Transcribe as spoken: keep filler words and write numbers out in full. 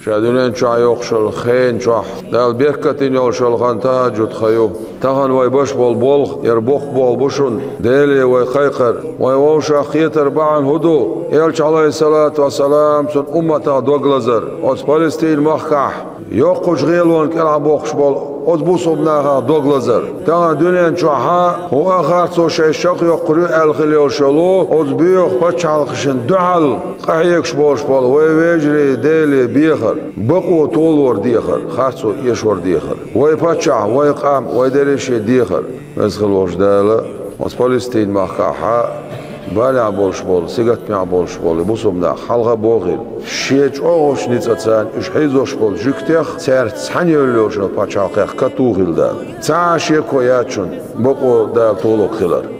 Ша дуьнен чохь йоккхуш йолу хенан чохь Дала беркат дина йолуш йолу хан тахьаджуд хан ю. Тахана вай беш болу болх, яра боккха болх бу шуна, Деле вай кхайкхар. Вайн вовшах кхетар бахьана хӀун ду? Элча, Ӏалайхиссалату вассалам, цуьнан умматах дог лазар. Оцу Палестин махкахь, йоккхачу гӀелонна кӀелхьа бохкуш болу оцу бусулба нахах дог лазар. Тахана дуьнен чохь хӀун а харцо шайн чекхйоккхур ю аьлла хила йолуш йолу оцу боьха пачхьалкхашна дуьхьал къахьегаш болуш болу вайн вежарий, Деле бехар, бакъо толор дехар, харцо эшор дехар. Вайн паччахь, вайн къам, вайн дерриге дехар. Веза хила волчу Дала оцу Палестин махкахь балехь болуш болу, сингаттамехь болуш болу бусулба нах хьалха бохийла. Шен чӀогӀачу ницкъаца уьш хьийзош болу жуьгтех, цаьрца цхьаьна йолуш йолчу пачхьалкхех катухийла Дала. Цхьа а шеко яц шуна, бакъо Дала толуш хилар.